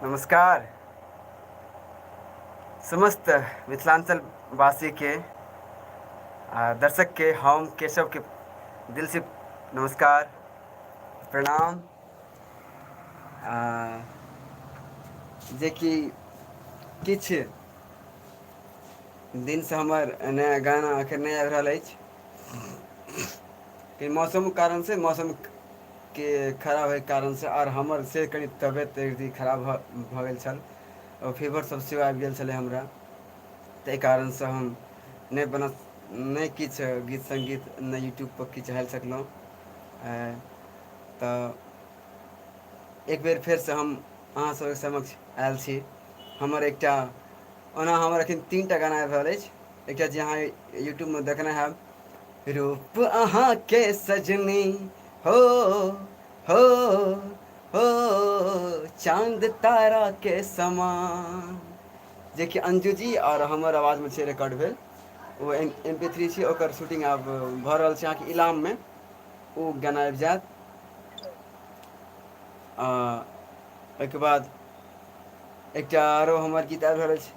नमस्कार समस्त मिथिलाञ्चल वासीके आ दर्शकके हम केशवके दिलसँ नमस्कार प्रणाम आ जेकि किछु दिनसँ हमर नया गाना एखन नहि आबि रहल अछि मौसमके कारणसँ मौसमके खराब होइके कारणसँ आओर हमर से कनि तबियत एक खराब भऽ गेल छल आओर फीवर सब सेहो आबि गेल छलै हमरा ताहि कारणसँ हम नहि बना नहि किछु गीत सङ्गीत नहि यूट्यूबपर किछु हेल सकलहुँ तऽ एक बेर फेरसँ हम अहाँ सबके समक्ष आयल छी हमर एकटा ओना हमर एखन 3 टा गाना आबि रहल अछि। एकटा जे अहाँ यूट्यूबमे देखने हैब, रूप अहाँके सजनी हो हो हो चाँद ताराके समान, जेकि अंजू जी आओर हमर आवाजमे छै रिकॉर्ड भेल। ओ एम पी थ्री छै, ओकर शूटिंग आब भऽ रहल छै अहाँके इलाममे, ओ गाना आबि जायत। आ ओहिके बाद एकटा आरो हमर गीत आबि रहल अछि,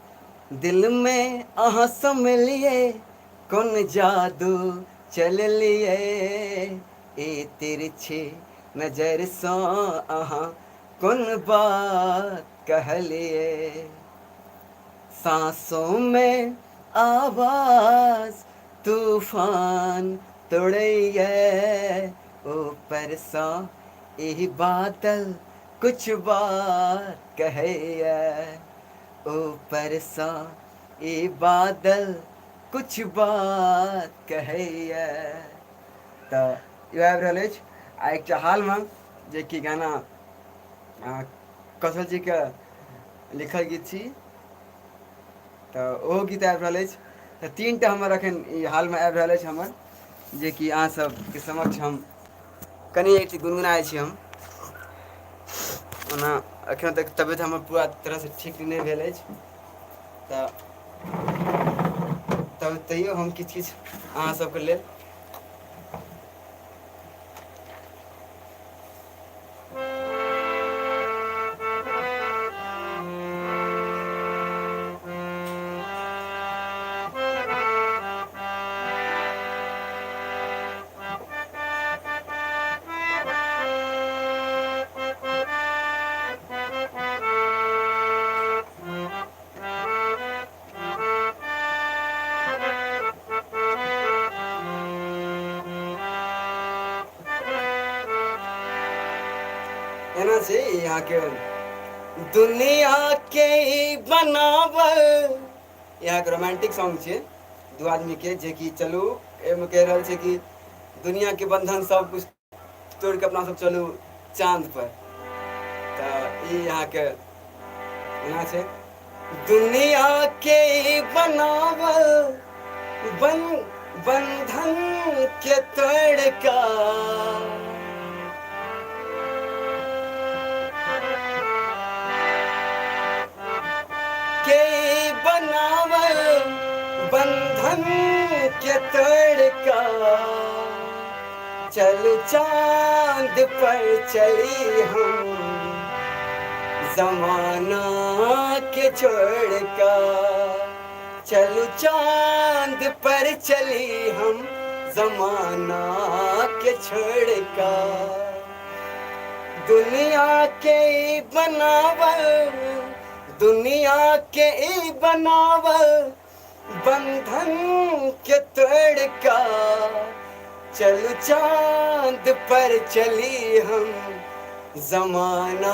दिलमे अहाँ समलियै कोन जादू चललियै, ई तिरछी नजरसँ अहाँ कोन बात कहलियै, साँसों में आवाज तूफान तोड़ैए, ऊपरसँ ई बादल कुछ बात कहैए, ऊपरसँ ई बादल कुछ बात कहैए। तऽ इहो आबि रहल अछि। आ एकटा हालमे जेकि गाना कौशल जीके लिखल गीत छी, तऽ ओहो गीत आबि रहल अछि। तऽ 3 टा हमर एखन ई हालमे आबि रहल अछि हमर, जेकि अहाँ सबके समक्ष हम कनि एक गुनगुनाइ छी हम। ओना एखन तक तबियत हमर पूरा तरहसँ ठीक नहि भेल अछि, तऽ तब तैयो हम किछु किछु अहाँ सबके लेल एना छै यहाँके दुनिया के बनावल, यहाँके रोमांटिक सॉन्ग छै दू आदमी के, जेकि चलू एहिमे कहि रहल छै कि दुनिया के बंधन सब कुछ तोड़ि कऽ अपना सब चलू चाँद पर। तऽ ई अहाँके एना छै, दुनिया के बनावल बन बंधन के तोड़ का, के बनावल बंधन के तोड़ का, चल चांद पर चली हम जमाना के छोड़ का, चल चांद पर चली हम जमाना के छोड़ का, दुनिया के बनावल, दुनिया के बनावल बंधन के तोड़ का, चल चांद पर चली हम जमाना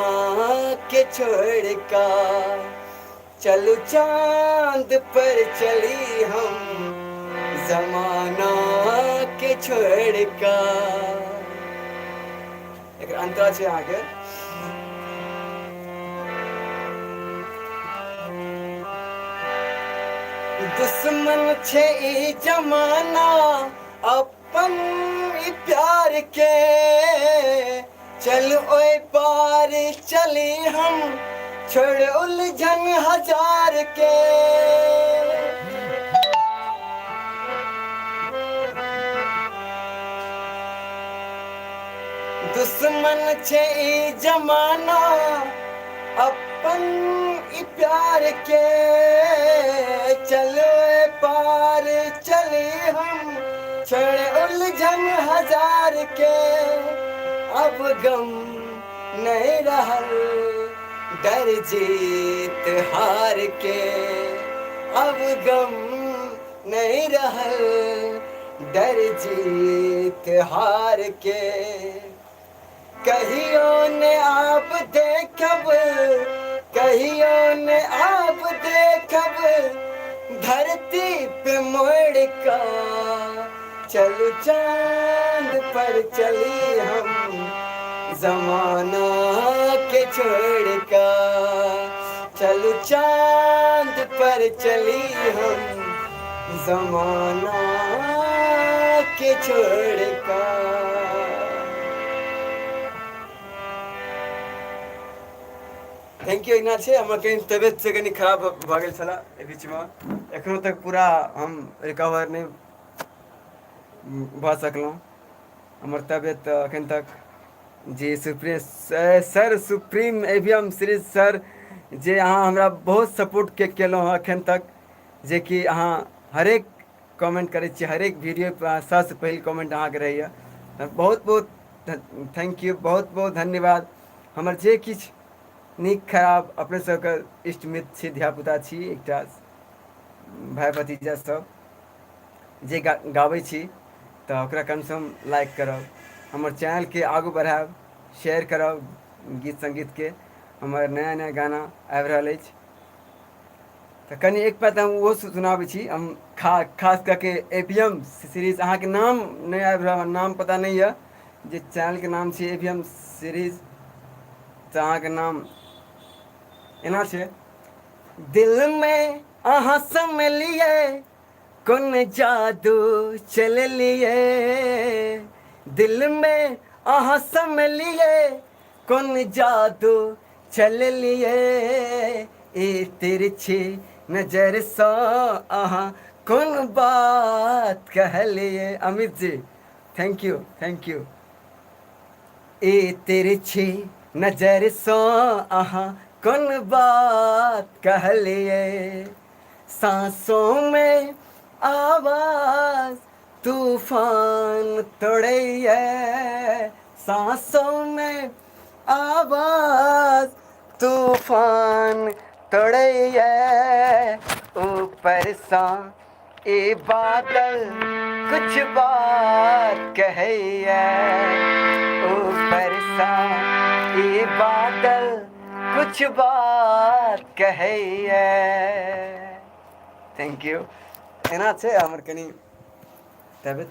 के छोड़ का, चल चांद पर चली हम जमाना के छोड़ का। एकर अंतरा छै अहाँके, दुश्मन छै ई जमाना अपन ई प्यार के, चल ओइ पार चली हम छोड़ उलझन हजार के, दुश्मन छै ई जमाना अपन प्यार के चलो पार चली हम छोड़ उलझन हजार के अब गम नहीं रहल डर जीत हार के अब गम नहीं रहल डर जीत हार के कहियो ने आप देखब कहियो ने आप देखब धरती पे मोड़ का चल चांद पर चली हम जमाना के छोड़ का चल चांद पर चली हम जमाना के छोड़ का। Thank you. एना छै हमर कनि तबियत से कनि खराब भऽ गेल छलै एहि बीचमे, एखनो तक पूरा हम रिकवर नहि भऽ सकलहुँ। हमर तबियत एखन तक जी supreme sir, supreme A V M series sir, जे अहाँ हमरा बहुत सपोर्ट के केलहुँ हँ एखन तक, जेकि अहाँ हरेक कमेंट करै छियै, हरेक वीडियो पर अहाँ सबसँ पहिल कमेंट अहाँके रहैए। बहुत बहुत thank you, बहुत बहुत धन्यवाद। हमर जे किछु नीक खराब अपने सबके इष्ट मित्र छी, धियापुता छी, एकटा भाय भतीजा सब जे गाबै छी, तऽ ओकरा कमसँ कम लाइक करब, हमर चैनलके आगू बढ़ायब, शेयर करब गीत सङ्गीतके। हमर नया नया गाना आबि रहल अछि, तऽ कनि एक पात हम ओहो सुनाबै छी। हम खास कऽ के ए बी एम सीरीज, अहाँके नाम नहि आबि रहल, नाम पता नहि यऽ, जे चैनलके नाम छै ए बी एम सीरीज, तऽ अहाँके नाम एना छै। दिलमे अहाँ समलियै कोन जादू चललियै, दिलमे अहाँ समलियै कोन जादू चललियै, ए तिरछी नजरसँ अहाँ कोन बात कहलियै। Amit ji thank you, thank you. ए तिरछी नजरसँ अहाँ कोन बात कहलियै, सांसों में आवाज तूफान तोड़ैया, सांसों में आवाज तूफान तोड़ैया, ऊपर सा ए बादल कुछ बात कहैया, ऊपर सा ए बादल कुछ बात कहैया। Thank you. एना छै हमर कनि तबियत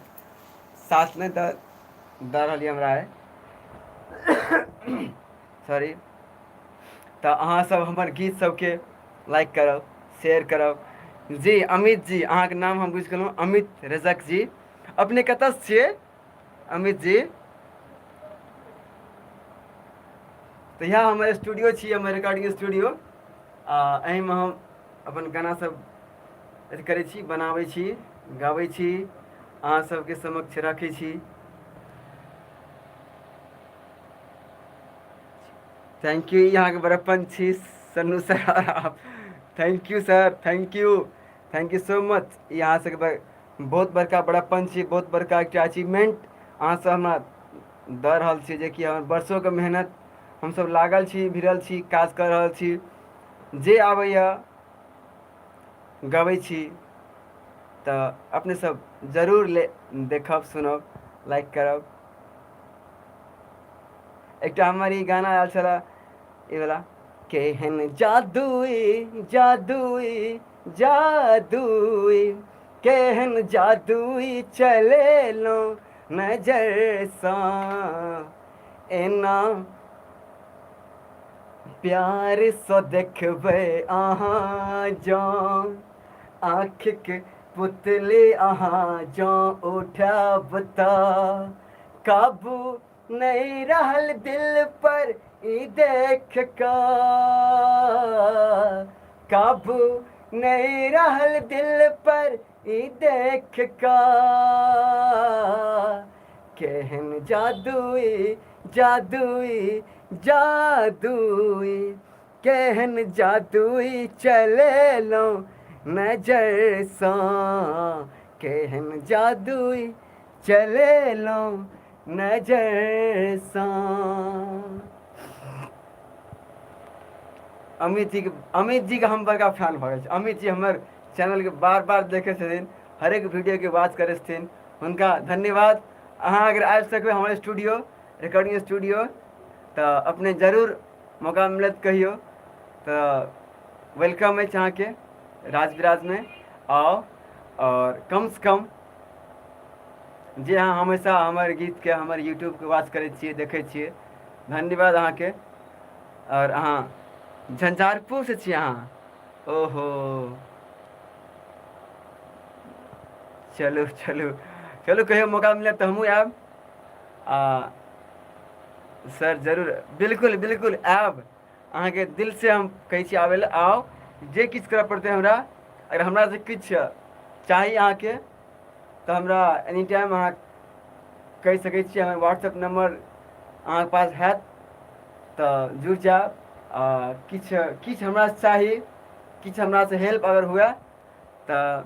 साथ नहि दऽ दऽ रहल यऽ हमरा आइ, सॉरी। तऽ अहाँसभ हमर गीत सबके लाइक करब, शेयर करब। जी अमित जी, अहाँके नाम हम बुझि गेलहुँ, अमित रजक जी। अपने कतऽसँ छियै अमित जी? तऽ इएह हमर स्टूडियो छी, हमर रिकॉर्डिंग स्टूडियो। आ एहिमे हम अपन गाना सब अथी करै छी, बनाबै छी, गाबै छी, अहाँ सबके समक्ष राखै छी। Thank you. अहाँके बड़प्पन छी सन्नू सर आप। Thank you sir, thank you, thank you so much. ई अहाँ सबके बहुत बड़का बड़प्पन छी, बहुत बड़का एकटा अचीवमेंट अहाँ सब हमरा दऽ रहल छी, जेकि हमर वर्षोके मेहनत, हमसब लागल छी, भिड़ल छी, काज कऽ रहल छी, जे आबैए गबै छी। तऽ अपने सब जरूर ले देखब, सुनब, लाइक करब। एकटा हमर ई गाना आयल छलए ई वला, केहन जादुई जादुई जादुई, केहन जादुई चलेलहुँ नजरसँ, एना प्यारसँ देखबै अहाँ जँ, आँखिक पुतली अहाँ जँ उठायब तऽ काबू नहि रहल दिल पर ई देख कऽ, काबू नहि रहल दिल पर ई देख कऽ, केहन जादुई जादुई जादुई, केहन जादू ई चलेलहुँ नजरसँ, केहन जादू ई चलेलहुँ नजरसँ। अमित जीके, अमित जीके हम बड़का फैन भऽ गेल छी। अमित जी हमर चैनलके बार बार देखै छथिन, हरेक वीडियोके वाच करै छथिन, हुनका धन्यवाद। अहाँ अगर आबि सकबै हमर स्टूडियो, रिकॉर्डिंग स्टूडियो, तऽ अपने जरूर मौका मिलत कहियो तऽ welcome अछि अहाँके। राजविराजमे आउ आओर कमसँ कम जे अहाँ हमेशा हमर गीतके, हमर यूट्यूबके वाच करै छियै, देखै छियै, धन्यवाद अहाँके। आओर अहाँ झंझारपुरसँ छी अहाँ? ओहो, चलू चलू चलू, कहियो मौका मिलत तऽ हमहूँ आयब। आ सर जरूर, बिल्कुल बिल्कुल आयब। अहाँके दिलसँ हम कहै छी आबै लए आउ। जे किछु करऽ पड़तै हमरा, अगर हमरासँ किछु चाही अहाँके तऽ हमरा एनी टाइम अहाँ कहि सकै छियै। हमर व्हाट्सएप नम्बर अहाँके पास हैत तऽ जुड़ि जायब। आ किछु किछु हमरा चाही, किछु हमरासँ हेल्प अगर हुए तऽ।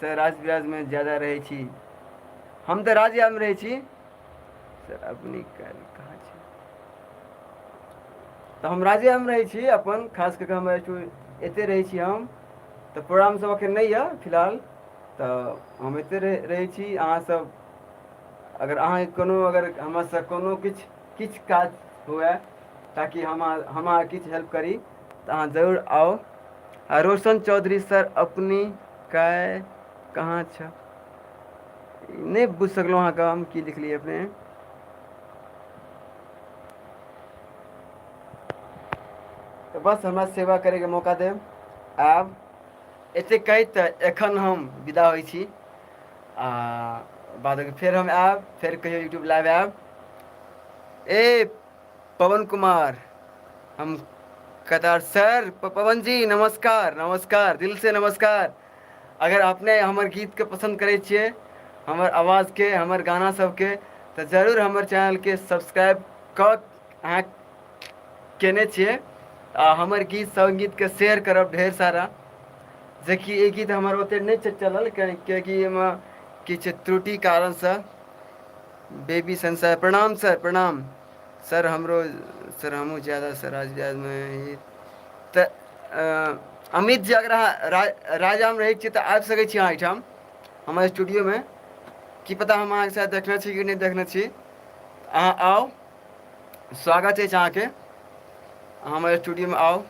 सर राज बिराजमे ज्यादा रहै छी? हम तऽ राजमे रहै छी सर। अपने काल्हि कहाँ छी? तऽ हम राजेमे रहै छी अपन, खास कऽ कऽ हम एते रहै छी। हम तऽ प्रोग्राम सब अखन नहि यऽ फिलहाल, तऽ हम एते रहै छी। अहाँसब अगर अहाँके कोनो, अगर हमरासँ कोनो किछु किछु काज हुए ताकि हम अहाँ किछु हेल्प करी तऽ अहाँ जरूर आउ। आ रोशन चौधरी सर अपने काय कहाँ छ? नहि बुझि सकलहुँ अहाँके हम की लिखलियै अपने। तऽ बस हमरा सेवा करैके मौका देब, आयब। एतेक कहैत तऽ एखन हम विदा होइ छी आ बाद फेर हम आयब, फेर कहियो यूट्यूब लाइव आयब। ए पवन कुमार, हम कतार सर। पवन जी नमस्कार, नमस्कार, दिल से नमस्कार। अगर अपने हमर गीतके पसन्द करै छियै, हमर आवाजके, हमर गाना सबके, तऽ जरूर हमर चैनलके सब्सक्राइब कऽ अहाँ केने छियै आ हमर गीत सङ्गीतके शेयर करब ढेर सारा। जेकि ई गीत हमर ओतेक नहि चलल, कियाकि एहिमे किछु त्रुटि कारणसँ। बेबी संसार प्रणाम सर, प्रणाम सर। हमरो सर, हमहूँ ज्यादा सर राजमे। तऽ अमित जी, अगर अहाँ राजामे रहै छियै तऽ आबि सकै छी अहाँ एहिठाम हमर स्टूडियोमे। की पता हम अहाँके साथ देखने छी कि नहि देखने छी। अहाँ आउ, स्वागत अछि अहाँके, हमर स्टूडियोमे आउ।